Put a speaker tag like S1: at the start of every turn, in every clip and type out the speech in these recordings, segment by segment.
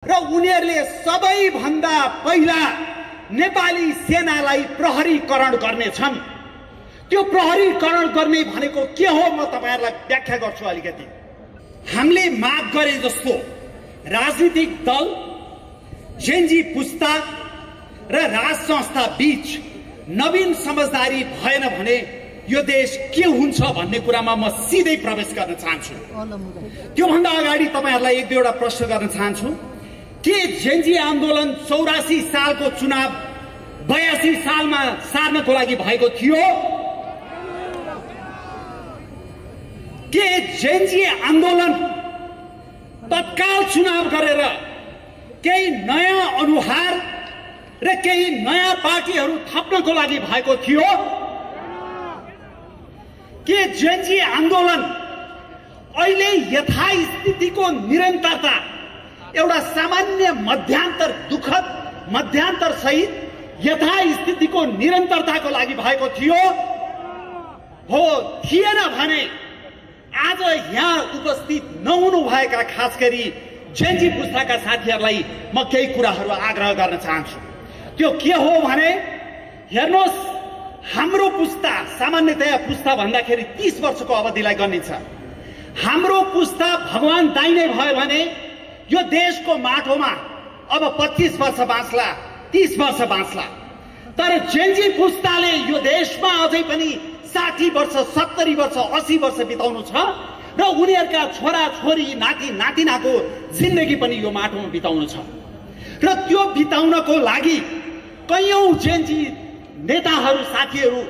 S1: र उनीहरूले सबैभन्दा पहिला नेपाली सेनालाई प्रहरीकरण गर्नेछन्। त्यो प्रहरीकरण गर्ने भनेको के हो म तपाईहरुलाई व्याख्या गर्छु अलिकति। हामीले माग गरे जस्तो राजनीतिक दल, जेनजी पुस्ता र राज संस्था बीच नवीन समझदारी भएन भने यो देश के हुन्छ भन्ने कुरामा म सिधै प्रवेश गर्न चाहन्छु। त्यो भन्दा अगाडि तपाईहरुलाई एक दुईवटा प्रश्न गर्न चाहन्छु। के जेनजी आन्दोलन 84 सालको चुनाव 82 सालमा सार्नको लागि भएको थियो? के जेनजी आन्दोलन तत्काल चुनाव गरेर केही नयाँ अनुहार र केही नयाँ पार्टीहरू थप्नको लागि भएको थियो? के जेनजी आन्दोलन अहिले यथास्थितिको निरन्तरता एउटा सामान्य मध्यान्तर, दुःखद मध्यान्तर सहित यथास्थितिको निरन्तरताको लागि भएको थियो? हो, थिएन भने आज यहाँ उपस्थित नहुनु भएका खास गरी जेनजी पुस्ताका साथीहरूलाई म केही कुराहरू आग्रह गर्न चाहन्छु। त्यो के हो भने हेर्नुहोस्, हाम्रो पुस्ता, सामान्यतया पुस्ता भन्दाखेरि 30 वर्षको अवधिलाई गनिन्छ। हाम्रो पुस्ता भगवान दाइने भयो भने यो देशको माटोमा अब 25 वर्ष बाँच्ला, 30 वर्ष बाँच्ला। तर जेनजी पुस्ताले यो देशमा अझै पनि 60 वर्ष, 70 वर्ष, 80 वर्ष बिताउनु छ र उनीहरूका छोरा छोरी, नाति नातिनाको जिन्दगी पनि यो माटोमा बिताउनु छ। र त्यो बिताउनको लागि कयौं जेनजी नेताहरू, साथीहरू,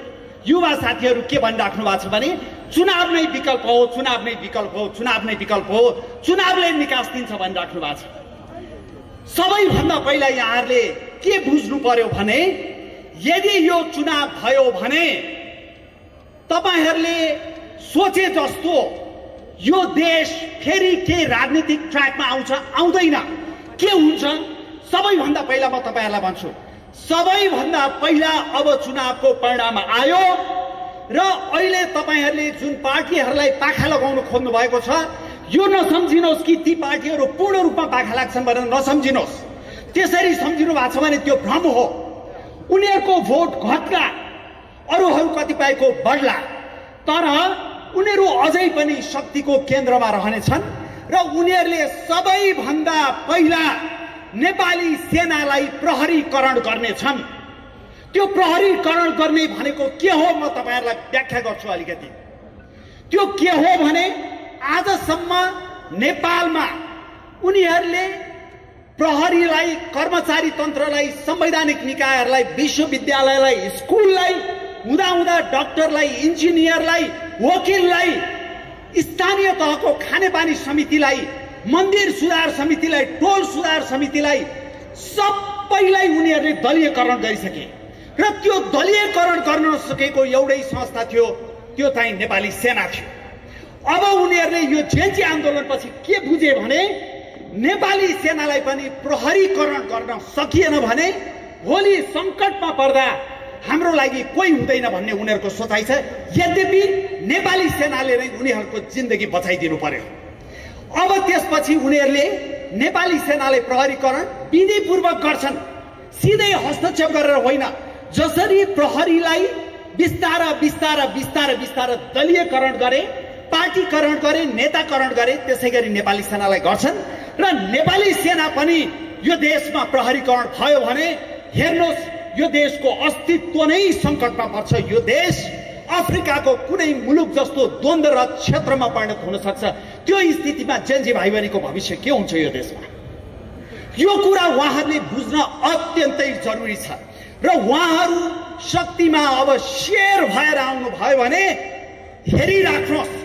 S1: युवा साथीहरू के भनिराख्नु भएको छ भने चुनाव नै विकल्प हो, चुनाव नै विकल्प हो, चुनाव नै विकल्प हो, चुनावले निकास दिन्छ भनिराख्नु भएको छ। सबैभन्दा पहिला यहाँहरूले के बुझ्नु पर्यो भने यदि यो चुनाव भयो भने तपाईहरुले सोचे जस्तो यो देश फेरि के राजनीतिक ट्र्याकमा आउँछ, आउँदैन? के हुन्छ? सबैभन्दा पहिला म तपाईहरुलाई भन्छु, सबैभन्दा पहिला अब चुनावको परिणाम आयो र अहिले तपाईहरुले जुन पार्टीहरूलाई पाखा लगाउन खोज्नु भएको छ, यो नसम्झिनुहोस् कि ती पार्टीहरू पूर्ण रूपमा पाखा लाग्छन् भनेर नसम्झिनुहोस्। त्यसरी सम्झिनु भएको छ भने त्यो भ्रम हो। उनीहरूको भोट घट्ला, अरूहरू कतिपयको बढ्ला, तर उनीहरू अझै पनि शक्तिको केन्द्रमा रहनेछन् र उनीहरूले सबैभन्दा पहिला नेपाली सेनालाई प्रहरीकरण गर्नेछन्। त्यो प्रहरीकरण गर्ने भनेको के हो म तपाईहरुलाई व्याख्या गर्छु अलिकति। त्यो के हो भने आजसम्म नेपालमा उनीहरूले प्रहरीलाई, कर्मचारी तन्त्रलाई, संवैधानिक निकायहरूलाई, विश्वविद्यालयलाई, स्कुललाई, हुँदा डाक्टरलाई, इन्जिनियरलाई, वकिललाई, स्थानीय तहको खानेपानी समितिलाई, मन्दिर सुधार समितिलाई, टोल सुधार समितिलाई, सबैलाई उनीहरूले दलीयकरण गरिसके र त्यो दलीयकरण गर्न सकेको एउटै संस्था थियो, त्यो चाहिँ नेपाली सेना थियो। अब उनीहरूले यो जेनजी आन्दोलनपछि के बुझे भने नेपाली सेनालाई पनि प्रहरीकरण गर्न सकिएन भने भोलि सङ्कटमा पर्दा हाम्रो लागि कोही हुँदैन भन्ने उनीहरूको सोचाइ छ। यद्यपि नेपाली सेनाले नै उनीहरूको जिन्दगी बचाइदिनु पर्यो। अब त्यसपछि उनीहरूले नेपाली सेनाले प्रहरीकरण विधिपूर्वक गर्छन्, सिधै हस्तक्षेप गरेर होइन। जसरी प्रहरीलाई बिस्तारा बिस्तारा बिस्तारा बिस्तारा दलीयकरण गरे, पार्टीकरण गरे, नेताकरण गरे, त्यसै गरी नेपाली सेनालाई गर्छन् र नेपाली सेना पनि यो देशमा प्रहरीकरण भयो भने हेर्नुहोस्, यो देशको अस्तित्व नै सङ्कटमा पर्छ। यो देश अफ्रिकाको कुनै मुलुक जस्तो द्वन्द्वरत क्षेत्रमा परिणत हुन सक्छ। त्यो स्थितिमा जेनजी भाइ बहिनीको भविष्य के हुन्छ यो देशमा? यो कुरा उहाँहरूले बुझ्न अत्यन्तै जरुरी छ र उहाँहरू शक्तिमा अब शेर भएर आउनु भयो भने हेरिराख्नुहोस्।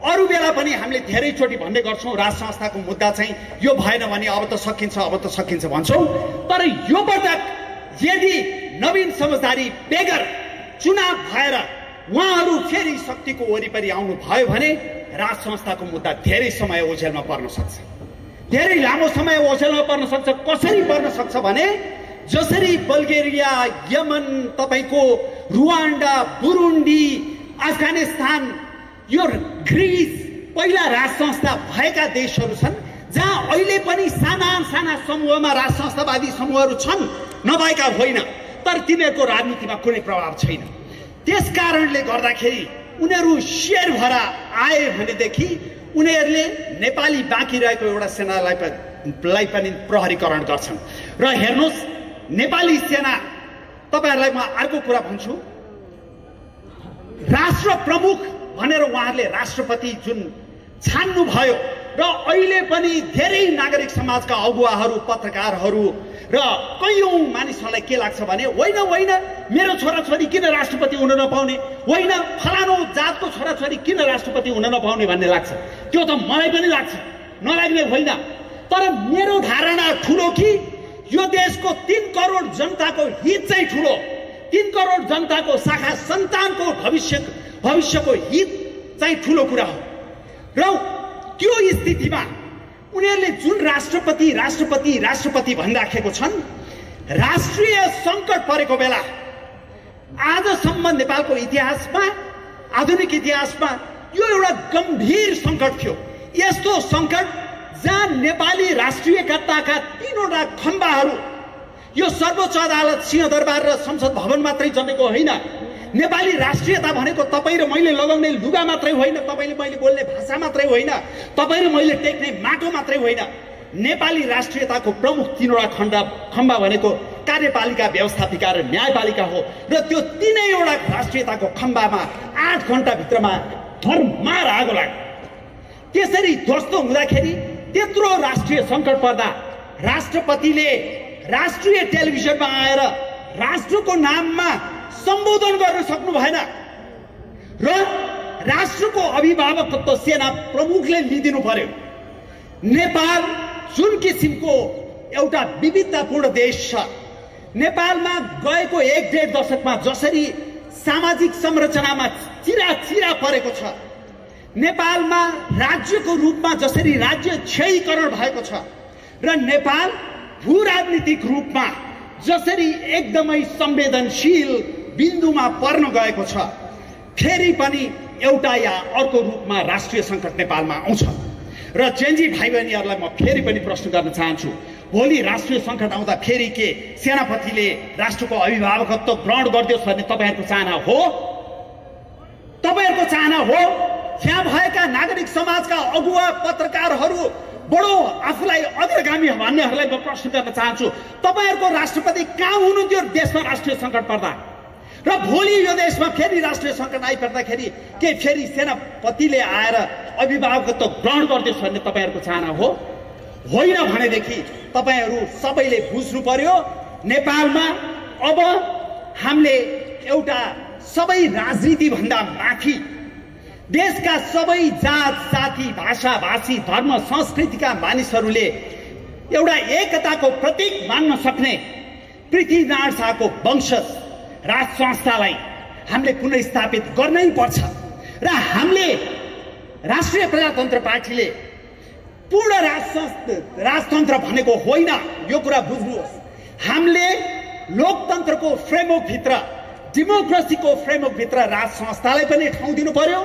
S1: अरू बेला पनि हामीले धेरैचोटि भन्ने गर्छौँ, राज संस्थाको मुद्दा चाहिँ यो भएन भने अब त सकिन्छ, अब त सकिन्छ भन्छौँ। तर यो पटक यदि नवीन समझदारी बेगर चुनाव भएर उहाँहरू फेरि शक्तिको वरिपरि आउनु भयो भने राज संस्थाको मुद्दा धेरै समय ओझेलमा पर्न सक्छ, धेरै लामो समय ओझेलमा पर्न सक्छ। कसरी पर्न सक्छ भने जसरी बल्गेरिया, यमन, तपाईको रुवान्डा, बुरुन्डी, अफगानिस्तान, यो ग्रिस पहिला राज संस्था भएका देशहरू छन् जहाँ अहिले पनि साना साना समूहमा राज संस्थावादी समूहहरू छन्, नभएका होइन, तर तिनीहरूको राजनीतिमा कुनै प्रभाव छैन। त्यस कारणले गर्दाखेरि उनीहरू शेर भएर आए भनेदेखि उनीहरूले नेपाली बाँकी रहेको एउटा सेनालाई पनि प्रहरीकरण गर्छन्। र हेर्नुहोस्, नेपाली सेना, तपाईहरुलाई म अर्को कुरा भन्छु, राष्ट्र प्रमुख भनेर उहाँहरूले राष्ट्रपति जुन छान्नु भयो र अहिले पनि धेरै नागरिक समाजका अगुवाहरू, पत्रकारहरू र कयौं मानिसहरूलाई के लाग्छ भने होइन होइन मेरो छोराछोरी किन राष्ट्रपति हुन नपाउने, होइन फलानो जातको छोराछोरी किन राष्ट्रपति हुन नपाउने भन्ने लाग्छ। त्यो त मलाई पनि लाग्छ, नलाग्ने होइन। तर मेरो धारणा ठुलो कि यो देशको 3 करोड जनताको हित चाहिँ ठुलो, 3 करोड जनताको शाखा सन्तानको भविष्यको हित चाहिँ ठुलो कुरा हो। र त्यो स्थितिमा उनीहरूले जुन राष्ट्रपति भनिराखेको छन्, राष्ट्रिय संकट परेको बेला आजसम्म नेपालको इतिहासमा, आधुनिक इतिहासमा यो एउटा गम्भीर संकट थियो। यस्तो संकट जहाँ नेपाली राष्ट्रियताका 3वटा खम्बाहरू, यो सर्वोच्च अदालत, सिंहदरबार र संसद भवन मात्रै जमेको होइन। नेपाली राष्ट्रियता भनेको तपाईँ र मैले लगाउने लुगा मात्रै होइन, तपाईँले मैले बोल्ने भाषा मात्रै होइन, तपाईँ र मैले टेक्ने माटो मात्रै होइन। नेपाली राष्ट्रियताको प्रमुख 3वटा खम्बा भनेको कार्यपालिका, व्यवस्थापिका र न्यायपालिका हो। र त्यो 3वटा राष्ट्रियताको खम्बामा 8 घण्टाभित्रमा धरमार आगो लाग्यो। त्यसरी ध्वस्त हुँदाखेरि त्यत्रो राष्ट्रिय संकट पर्दा राष्ट्रपतिले राष्ट्रिय टेलिभिजनमा आएर राष्ट्रको नाममा सम्बोधन गर्न सक्नु भएन र राष्ट्रको अभिभावकत्व सेना प्रमुखले लिदिनु पर्यो। नेपाल जुन किसिमको एउटा विविधतापूर्ण देश छ, नेपालमा गएको 1.5 दशकमा जसरी सामाजिक संरचनामा चिरा परेको छ, नेपालमा राज्यको रूपमा जसरी राज्य क्षयीकरण भएको छ र नेपाल भू राजनीतिक रूपमा जसरी एकदमै संवेदनशील बिन्दुमा पर्न गएको छ, फेरि पनि एउटा या अर्को रूपमा राष्ट्रिय संकट नेपालमा आउँछ। र जेनजी भाइ बहिनीहरूलाई म फेरि पनि प्रश्न गर्न चाहन्छु, भोलि राष्ट्रिय संकट आउँदा फेरि के सेनापतिले राष्ट्रको अभिभावकत्व ग्रहण गरिदियोस् भन्ने तपाईँहरूको चाहना हो? तपाईँहरूको चाहना हो? त्यहाँ भएका नागरिक समाजका अगुवा, पत्रकारहरू, बडो आफूलाई अग्रगामी भन्नेहरूलाई म प्रश्न गर्न चाहन्छु, तपाईँहरूको राष्ट्रपति कहाँ हुनुहुन्थ्यो देशमा राष्ट्रिय संकट पर्दा? र भोलि यो देशमा फेरि राष्ट्रिय संकट आइपर्दाखेरि के फेरि सेनापतिले आएर अभिभावकत्व ग्रहण गरिदियोस् भन्ने तपाईँहरूको चाहना हो? होइन भनेदेखि तपाईँहरू सबैले बुझ्नु पर्यो, नेपालमा अब हामीले एउटा सबै राजनीति भन्दा माथि देशका सबै जात, जाति, भाषा, भाषी, धर्म, संस्कृतिका मानिसहरूले एउटा एकताको प्रतीक मान्न सक्ने पृथ्वीनारायण शाहको वंशज राज संस्थालाई हामीले पुनर्स्थापित गर्नै पर्छ। र हामीले राष्ट्रिय प्रजातन्त्र पार्टीले पूर्ण राजतन्त्र भनेको होइन, यो कुरा बुझ्नुहोस्। हामीले लोकतन्त्रको फ्रेमवर्कभित्र, डेमोक्रेसीको फ्रेमवर्कभित्र राज संस्थालाई पनि ठाउँ दिनु पर्यो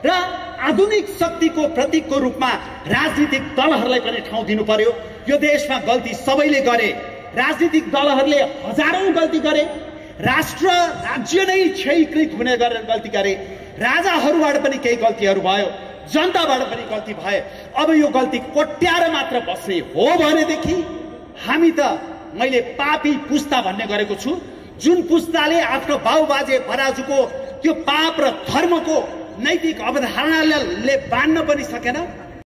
S1: र आधुनिक शक्तिको प्रतीकको रूपमा राजनीतिक दलहरूलाई पनि ठाउँ दिनु पर्यो। यो देशमा गल्ती सबैले गरे, राजनीतिक दलहरूले हजारौं गल्ती गरे, राष्ट्र राज्य नै क्षयीकृत हुने गरेर गल्ती गरे, राजाहरूबाट पनि केही गल्तीहरू भयो, जनताबाट पनि गल्ती भयो। अब यो गल्ती कोट्याएर मात्र बस्ने हो भनेदेखि हामी त, मैले पापी पुस्ता भन्ने गरेको छु, जुन पुस्ताले आफ्नो बाउबाजे बराजुको त्यो पाप र धर्मको नैतिक अवधारणाले बाँड्न पनि सकेन,